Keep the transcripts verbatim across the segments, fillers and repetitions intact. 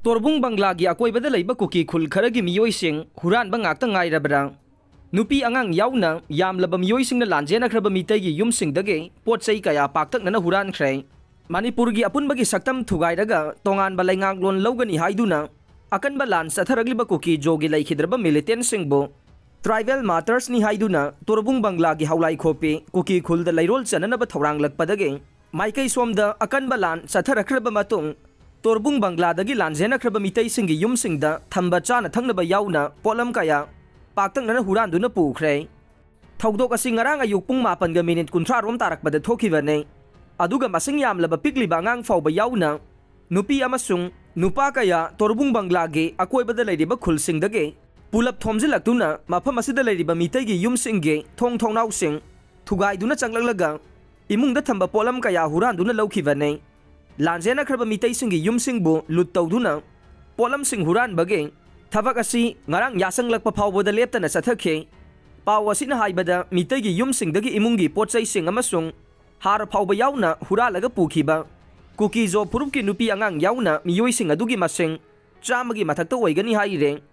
ꯇꯣꯔꯕꯨꯡ ꯕꯪꯒ꯭ꯂꯥꯒꯤ ꯑꯀꯣꯏꯕꯗ ꯂꯩꯕ ꯀꯨꯀꯤ ꯈꯨꯜ ꯈꯔꯒꯤ ꯃꯤꯑꯣꯏꯁꯤꯡ ꯍꯨꯔꯥꯟꯕ ꯉꯥꯛꯇ ꯉꯥꯏꯔꯕ꯭ꯔꯥ? ꯅꯨꯄꯤ ꯑꯉꯥꯡ ꯌꯥꯎꯅ ꯌꯥꯝꯂꯕ ꯃꯤꯑꯣꯏꯁꯤꯡꯅ ꯂꯥꯟꯖꯦꯟꯅꯈ꯭ꯔꯕ ꯃꯤꯇꯩꯒꯤ ꯌꯨꯝꯁꯤꯡꯗꯒꯤ ꯄꯣꯠ ꯆꯩ ꯀꯌꯥ ꯄꯥꯛꯇꯛꯅꯅ ꯍꯨꯔꯥꯟꯈ꯭ꯔꯦ꯫ ꯃꯅꯤꯄꯨꯔꯒꯤ ꯑꯄꯨꯟꯕꯒꯤ ꯁꯛꯇꯝ ꯊꯨꯒꯥꯏꯔꯒ ꯇꯣꯉꯥꯟꯕ ꯂꯩꯉꯥꯛꯂꯣꯟ ꯂꯧꯒꯅꯤ ꯍꯥꯏꯗꯨꯅ ꯑꯀꯟꯕ ꯂꯥꯟ ꯆꯠꯊꯔꯛꯂꯤꯕ ꯀꯨꯀꯤ ꯖꯣꯒꯤ ꯂꯩꯈꯤꯗ꯭ꯔꯕ ꯃꯤꯂꯤꯇꯦꯟꯁꯤꯡꯕꯨ ꯇ꯭ꯔꯥꯏꯕꯦꯜ ꯃꯥꯔꯇꯔꯁꯅꯤ ꯍꯥꯏꯗꯨꯅ ꯇꯣꯔꯕꯨꯡ ꯕꯪꯒ꯭ꯂꯥꯒꯤ ꯍꯧꯂꯥꯏꯈꯣꯞꯄꯤ ꯀꯨꯀꯤ ꯈꯨꯜꯗ ꯂꯩꯔꯣꯜ ꯆꯅꯅꯕ ꯊꯧꯔꯥꯡꯂꯛꯄꯗꯒꯤ ꯃꯥꯏꯀꯩ ꯁꯣꯝꯗ ꯑꯀꯟꯕ ꯂꯥꯟ ꯆꯠꯊꯔꯛꯈ꯭ꯔꯕ ꯃꯇꯨꯡ ꯇꯣꯔꯕꯨꯡ ꯕꯪꯒ꯭ꯂꯥꯗꯒꯤ ꯂꯥꯟꯖꯦꯟꯅꯈ꯭ꯔꯕ ꯃꯤꯇꯩꯁꯤꯡꯒꯤ ꯌꯨꯝꯁꯤꯡꯗ ꯊꯝꯕ ꯆꯥꯅ ꯊꯛꯅꯕ ꯌꯥꯎꯅ ꯄꯣꯠꯂꯝ ꯀꯌꯥ ꯄꯥꯛꯇꯛꯅꯅ ꯍꯨꯔꯥꯟꯗꯨꯅ ꯄꯨꯈ꯭ꯔꯦ꯫ ꯊꯧꯗꯣꯛ ꯑꯁꯤ ꯉꯔꯥꯡ ꯑꯌꯨꯛ ꯄꯨꯡ ꯃꯥꯄꯟꯒ ꯃꯤꯅꯤꯠ ꯀꯨꯟꯊ꯭ꯔꯥ ꯔꯣꯝ ꯇꯥꯔꯛꯄꯗ ꯊꯣꯛꯈꯤꯕꯅꯤ꯫ ꯑꯗꯨꯒ ꯃꯁꯤꯡ ꯌꯥꯝꯂꯕ ꯄꯤꯛꯂꯤꯕ ꯑꯉꯥꯡ ꯐꯥꯎꯕ ꯌꯥꯎꯅ ꯅꯨꯄꯤ ꯑꯃꯁꯨꯡ ꯅꯨꯄꯥ ꯀꯌꯥ ꯇꯣꯔꯕꯨꯡ ꯕꯪꯒ꯭ꯂꯥꯒꯤ ꯑꯀꯣꯏꯕꯗ ꯂꯩꯔꯤꯕ ꯈꯨꯜꯁꯤꯡꯗꯒꯤ ꯄꯨꯂꯞ ꯊꯣꯝꯖꯤꯜꯂꯛꯇꯨꯅ ꯃꯐꯝ ꯑꯁꯤꯗ ꯂꯩꯔꯤꯕ ꯃꯤꯇꯩꯒꯤ ꯌꯨꯝꯁꯤꯡꯒꯤ ꯊꯣꯡ ꯊꯣꯡꯅꯥꯎꯁꯤꯡ ꯊꯨꯒꯥꯏꯗꯨꯅ ꯆꯪꯂꯛꯂꯒ ꯏꯃꯨꯡꯗ ꯊꯝꯕ ꯄꯣꯠꯂꯝ ꯀꯌꯥ ꯍꯨꯔꯥꯟꯗꯨꯅ ꯂꯧꯈꯤꯕꯅꯤ꯫ ꯂꯥꯟꯖꯦꯟꯅꯈ꯭ꯔꯕ ꯃꯤꯇꯩꯁꯤꯡꯒꯤ ꯌꯨꯝꯁꯤꯡꯕꯨ ꯂꯨꯠ ꯇꯧꯗꯨꯅ ꯄꯣꯠꯂꯝꯁꯤꯡ ꯍꯨꯔꯥꯟꯕꯒꯤ ꯊꯕꯛ ꯑꯁꯤ ꯉꯔꯥꯡ ꯌꯥꯆꯪꯂꯛꯄ ꯐꯥꯎꯕꯗ ꯂꯦꯞꯇꯅ ꯆꯠꯊꯈꯤ꯫ ꯄꯥꯎ ꯑꯁꯤꯅ ꯍꯥꯏꯕꯗ ꯃꯤꯇꯩꯒꯤ ꯌꯨꯝꯁꯤꯡꯗꯒꯤ ꯏꯃꯨꯡꯒꯤ ꯄꯣꯠ ꯆꯩꯁꯤꯡ ꯑꯃꯁꯨꯡ ꯍꯥꯔ ꯐꯥꯎꯕ ꯌꯥꯎꯅ ꯍꯨꯔꯥꯜꯂꯒ ꯄꯨꯈꯤꯕ ꯀꯨꯀꯤꯖꯣ ꯐꯨꯔꯨꯞꯀꯤ ꯅꯨꯄꯤ ꯑꯉꯥꯡ ꯌꯥꯎꯅ ꯃꯤꯑꯣꯏꯁꯤꯡ ꯑꯗꯨꯒꯤ ꯃꯁꯤꯡ ꯆꯥꯝꯃꯒꯤ ꯃꯊꯛꯇ ꯑꯣꯏꯒꯅꯤ ꯍꯥꯏꯔꯦ꯫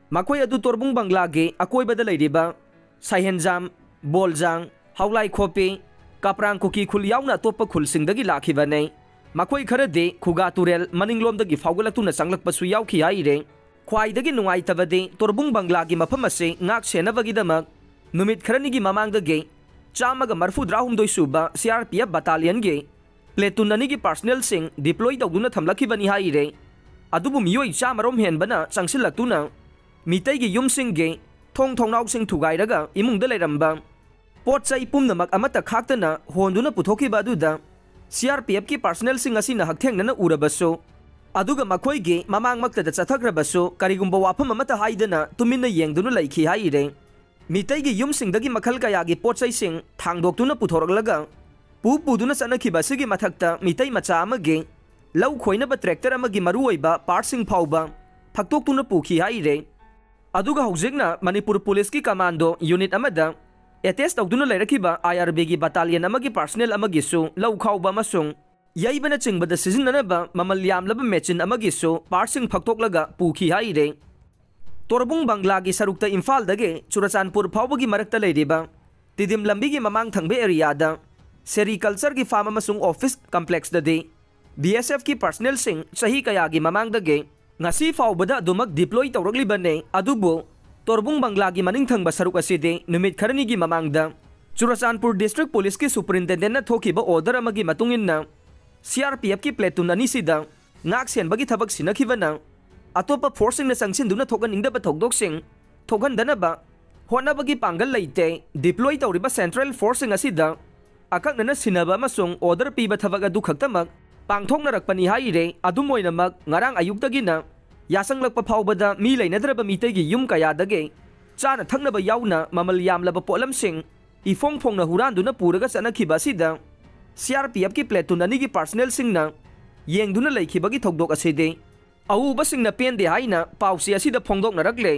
ꯃꯈꯣꯏ ꯑꯗꯨ ꯇꯣꯔꯕꯨꯡ ꯕꯪꯒ꯭ꯂꯥꯒꯤ ꯑꯀꯣꯏꯕꯗ ꯂꯩꯔꯤꯕ ꯁꯍꯦꯟꯖꯥꯝ, ꯕꯣꯜꯖꯥꯡ, ꯍꯧꯂꯥꯏꯈꯣꯞꯄꯤ, ꯀꯥꯄ꯭ꯔꯥꯡ ꯀꯨꯀꯤ ꯈꯨꯜ ꯌꯥꯎꯅ ꯑꯇꯣꯞꯄ ꯈꯨꯜꯁꯤꯡꯗꯒꯤ ꯂꯥꯛꯈꯤꯕꯅꯤ꯫ ꯃꯈꯣꯏ ꯈꯔꯗꯤ ꯈꯨꯒꯥ ꯇꯨꯔꯦꯜ ꯃꯅꯤꯡꯂꯣꯝꯗꯒꯤ ꯐꯥꯎꯒꯠꯂꯛꯇꯨꯅ ꯆꯪꯂꯛꯄꯁꯨ ꯌꯥꯎꯈꯤ ꯍꯥꯏꯔꯦ꯫ ꯈ꯭ꯋꯥꯏꯗꯒꯤ ꯅꯨꯡꯉꯥꯏꯇꯕꯗꯤ ꯇꯣꯔꯕꯨꯡ ꯕꯪꯒ꯭ꯂꯥꯒꯤ ꯃꯐꯝ ꯑꯁꯤ ꯉꯥꯛ ꯁꯦꯟꯅꯕꯒꯤꯗꯃꯛ ꯅꯨꯃꯤꯠ ꯈꯔꯅꯤꯒꯤ ꯃꯃꯥꯡꯗꯒꯤ ꯆꯥꯝꯃꯒ ꯃꯔꯐꯨꯇꯔꯥꯍꯨꯝꯗꯣꯏ ꯁꯨꯕ C R P F battalionꯒꯤ platoon ꯑꯅꯤꯒꯤ personnelꯁꯤꯡ deploy ꯇꯧꯗꯨꯅ ꯊꯝꯂꯛꯈꯤꯕꯅꯤ ꯍꯥꯏꯔꯦ꯫ ꯑꯗꯨꯕꯨ ꯃꯤꯑꯣꯏ ꯆꯥꯝꯃꯔꯣꯝ ꯍꯦꯟꯕꯅ ꯆꯪꯁꯤꯜꯂꯛꯇꯨꯅ ꯃꯤꯇꯩꯒꯤ ꯌꯨꯝꯁꯤꯡꯒꯤ ꯊꯣꯡ ꯊꯣꯡꯅꯥꯎꯁꯤꯡ ꯊꯨꯒꯥꯏꯔꯒ ꯏꯃꯨꯡꯗ ꯂꯩꯔꯝꯕ ꯄꯣꯠ ꯆꯩ ꯄꯨꯝꯅꯃꯛ ꯑꯃꯠꯇ ꯈꯥꯛꯇꯅ ꯍꯣꯟꯗꯨꯅ ꯄꯨꯊꯣꯛꯈꯤꯕ ꯑꯗꯨꯗ C R P Fꯀꯤ personnelꯁꯤꯡ ꯑꯁꯤꯅ ꯍꯛꯊꯦꯡꯅꯅ ꯎꯔꯕꯁꯨ, ꯑꯗꯨꯒ ꯃꯈꯣꯏꯒꯤ ꯃꯃꯥꯡꯃꯛꯇꯗ ꯆꯠꯊꯈ꯭ꯔꯕꯁꯨ ꯀꯔꯤꯒꯨꯝꯕ ꯋꯥꯐꯝ ꯑꯃꯠꯇ ꯍꯥꯏꯗꯅ ꯇꯨꯃꯤꯟꯅ ꯌꯦꯡꯗꯨꯅ ꯂꯩꯈꯤ ꯍꯥꯏꯔꯦ꯫ ꯃꯤꯇꯩꯒꯤ ꯌꯨꯝꯁꯤꯡꯗꯒꯤ ꯃꯈꯜ ꯀꯌꯥꯒꯤ ꯄꯣꯠ ꯆꯩꯁꯤꯡ ꯊꯥꯡꯗꯣꯛꯇꯨꯅ ꯄꯨꯊꯣꯔꯛꯂꯒ ꯄꯨ ꯄꯨꯗꯨꯅ ꯆꯠꯅꯈꯤꯕ ꯑꯁꯤꯒꯤ ꯃꯊꯛꯇ ꯃꯤꯇꯩ ꯃꯆꯥ ꯑꯃꯒꯤ ꯂꯧ ꯈꯣꯏꯅꯕ tractor ꯑꯃꯒꯤ ꯃꯔꯨꯑꯣꯏꯕ partꯁꯤꯡ ꯐꯥꯎꯕ ꯐꯛꯇꯣꯛꯇꯨꯅ ꯄꯨꯈꯤ ꯍꯥꯏꯔꯦ꯫ ꯑꯗꯨꯒ ꯍꯧꯖꯤꯛꯅ ꯃꯅꯤꯄꯨꯔ ꯄꯨꯂꯤꯁꯀꯤ commando unit ꯑꯃꯗ attach ꯇꯧꯗꯨꯅ ꯂꯩꯔꯛꯈꯤꯕ I R Bꯒꯤ battalion ꯑꯃꯒꯤ personnel ꯑꯃꯒꯤꯁꯨ ꯂꯧ ꯈꯥꯎꯕ ꯑꯃꯁꯨꯡ ꯌꯩꯕꯅꯆꯤꯡꯕꯗ ꯁꯤꯖꯤꯟꯅꯅꯕ ꯃꯃꯜ ꯌꯥꯝꯂꯕ ꯃꯦꯆꯤꯟ ꯑꯃꯒꯤꯁꯨ ꯄꯥꯔꯠꯁꯤꯡ ꯐꯛꯇꯣꯛꯂꯒ ꯄꯨꯈꯤ ꯍꯥꯏꯔꯦ꯫ ꯇꯣꯔꯕꯨꯡ ꯕꯪꯒ꯭ꯂꯥꯒꯤ ꯁꯔꯨꯛꯇ ꯏꯝꯐꯥꯜꯗꯒꯤ ꯆꯨꯔꯆꯥꯟꯄꯨꯔ ꯐꯥꯎꯕꯒꯤ ꯃꯔꯛꯇ ꯂꯩꯔꯤꯕ ꯇꯤꯗꯤꯝ ꯂꯝꯕꯤꯒꯤ ꯃꯃꯥꯡ ꯊꯪꯕ ꯑꯦꯔꯤꯌꯥꯗ ꯁꯦꯔꯤꯀꯜꯆꯔꯒꯤ ꯐꯥꯔꯝ ꯑꯃꯁꯨꯡ ꯑꯣꯐꯤꯁ ꯀꯝꯄ꯭ꯂꯦꯛꯁꯇꯗꯤ ꯕꯤ ꯑꯦꯁ ꯑꯦꯐꯀꯤ ꯄꯔꯁꯅꯦꯜꯁꯤꯡ ꯆꯍꯤ ꯀꯌꯥꯒꯤ ꯃꯃꯥꯡꯗꯒꯤ ꯉꯁꯤ ꯐꯥꯎꯕꯗ ꯑꯗꯨꯃꯛ ꯗꯤꯄ꯭ꯂꯣꯏ ꯇꯧꯔꯛꯂꯤꯕꯅꯤ꯫ ꯑꯗꯨꯕꯨ ꯇꯣꯔꯕꯨꯡ ꯕꯪꯒ꯭ꯂꯥꯒꯤ ꯃꯅꯤꯡ ꯊꯪꯕ ꯁꯔꯨꯛ ꯑꯁꯤꯗꯤ ꯅꯨꯃꯤꯠ ꯈꯔꯅꯤꯒꯤ ꯃꯃꯥꯡꯗ ꯆꯨꯔꯆꯥꯟꯄꯨꯔ ꯗꯤꯁꯇ꯭ꯔꯤꯛ ꯄꯨꯂꯤꯁꯀꯤ ꯁꯨꯄꯔꯤꯟꯇꯦꯟꯗꯦꯟꯠꯅ ꯊꯣꯛꯈꯤꯕ ꯑꯣꯔꯗꯔ ꯑꯃꯒꯤ ꯃꯇꯨꯡ ꯏꯟꯅ ꯁꯤ ꯑꯥꯔ ꯄꯤ ꯑꯦꯐꯀꯤ ꯄ꯭ꯂꯦꯇꯨꯟ ꯑꯅꯤꯁꯤꯗ ꯉꯥꯛ ꯁꯦꯟꯕꯒꯤ ꯊꯕꯛ ꯁꯤꯟꯅꯈꯤꯕꯅ ꯑꯇꯣꯞꯄ ꯐꯣꯔꯁꯁꯤꯡꯅ ꯆꯪꯁꯤꯟꯗꯨꯅ ꯊꯣꯛꯍꯟꯅꯤꯡꯗꯕ ꯊꯧꯗꯣꯛꯁꯤꯡ ꯊꯣꯛꯍꯟꯗꯅꯕ ꯍꯣꯠꯅꯕꯒꯤ ꯄꯥꯡꯒꯜ ꯂꯩꯇꯦ꯫ ꯗꯤꯄ꯭ꯂꯣꯏ ꯇꯧꯔꯤꯕ ꯁꯦꯟꯇ꯭ꯔꯦꯜ ꯐꯣꯔꯁꯁꯤꯡ ꯑꯁꯤꯗ ꯑꯀꯛꯅꯅ ꯁꯤꯟꯅꯕ ꯑꯃꯁꯨꯡ ꯑꯣꯔꯗꯔ ꯄꯤꯕ ꯊꯕꯛ ꯑꯗꯨ ꯈꯛꯇꯃꯛ ꯄꯥꯡꯊꯣꯛꯅꯔꯛꯄꯅꯤ ꯍꯥꯏꯔꯦ꯫ ꯑꯗꯨꯝ ꯑꯣꯏꯅꯃꯛ, ꯉꯔꯥꯡ ꯑꯌꯨꯛꯇꯒꯤꯅ ꯌꯥꯁꯪꯂꯛꯄ ꯐꯥꯎꯕꯗ ꯃꯤ ꯂꯩꯅꯗ꯭ꯔꯕ ꯃꯤꯇꯩꯒꯤ ꯌꯨꯝ ꯀꯌꯥꯗꯒꯤ ꯆꯥꯅ ꯊꯛꯅꯕ ꯌꯥꯎꯅ ꯃꯃꯜ ꯌꯥꯝꯂꯕ ꯄꯣꯠꯂꯝꯁꯤꯡ ꯏꯐꯣꯡ ꯐꯣꯡꯅ ꯍꯨꯔꯥꯟꯗꯨꯅ ꯄꯨꯔꯒ ꯆꯠꯅꯈꯤꯕ ꯑꯁꯤꯗ ꯁꯤ ꯑꯥꯔ ꯄꯤ ꯑꯦꯐꯀꯤ ꯄ꯭ꯂꯦꯇꯨꯟ ꯑꯅꯤꯒꯤ ꯄꯥꯔꯁꯅꯦꯜꯁꯤꯡꯅ ꯌꯦꯡꯗꯨꯅ ꯂꯩꯈꯤꯕꯒꯤ ꯊꯧꯗꯣꯛ ꯑꯁꯤꯗꯤ ꯑꯎꯕꯁꯤꯡꯅ ꯄꯦꯟꯗꯦ ꯍꯥꯏꯅ ꯄꯥꯎꯆꯦ ꯑꯁꯤꯗ ꯐꯣꯡꯗꯣꯛꯅꯔꯛꯂꯦ꯫